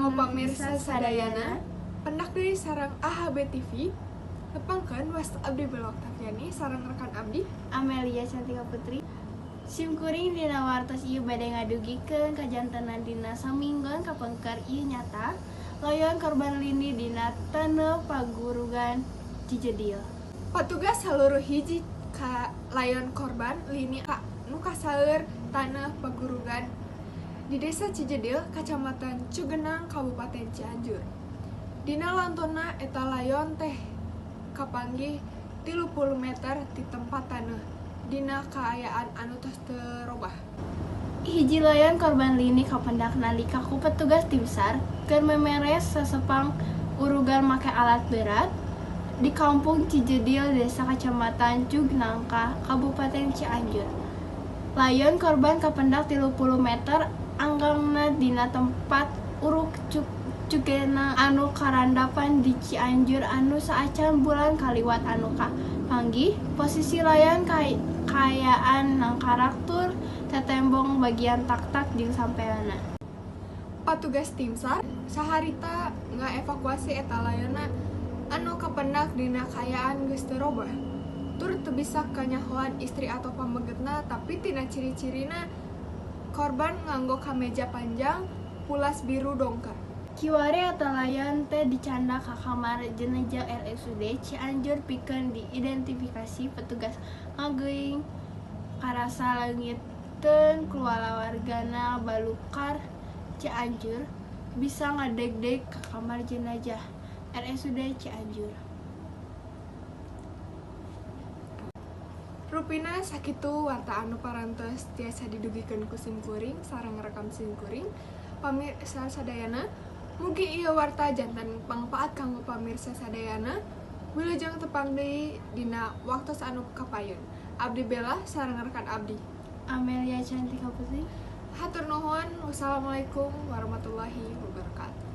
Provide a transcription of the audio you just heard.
Kanggo pamirsa sadayana, pendak deui sareng AHB TV. Tepangkeun, wasta abdi Bella Oktaviani sareng rekan abdi Amelia Cantika Putri. Sim kuring dina wartos ieu bade ngadugikeun kajantenan dina saminggon kapengker, ieu nyata layon korban lini dina taneuh Pagurugan Cijedil. Patugas saluruh hiji ka layon korban lini ka nu kaseur taneuh Pagurugan di Desa Cijedil, Kacamatan Cugenang, Kabupaten Cianjur. Dina lantona eta layon teh kapanggih 30 meter ti tempat taneuh dina kaayaan anu tos teu robah. Hiji layon korban lini kapendak nalika ku petugas tim SAR keur memeres sasepang urugan make alat berat di Kampung Cijedil, Desa Kacamatan Cugenang, Kabupaten Cianjur. Layon korban kapendak 30 meter anggangna dina tempat Urug Cugenang anu karandapan di Cianjur anu saacan bulan kaliwat anu kapanggih. Posisi layon kaayaan nangkarak tur tetembong bagian taktak jeung sampeana. Patugas tim SAR saharita ngaevakuasi eta layonna anu kapendak dina kaayaan geus teu robah tur teu bisa kanyahoan istri atau pamegetna, tapi tina ciri-cirina korban nganggo kameja panjang pulas biru dongker. Kiwari eta layon teh dicandak ka kamar jenazah RSUD Cianjur pikeun diidentifikasi. Petugas ngageuing karasa leungiteun kulawargana balukar Cianjur bisa ngadegdeg ka kamar jenazah RSUD Cianjur. Rupina sakitu warta anu parantos tiasa didugikeun ku sim kuring sareng rekam sim kuring. Pamirsa sadayana, mugi ieu warta janten pangpaat kanggo pamirsa sadayana. Wilujeng tepang deui dina waktos anu kapayun. Abdi Bella sareng rekan abdi Amelia Cantika Putri. Hatur nuhun. Wassalamualaikum warahmatullahi wabarakatuh.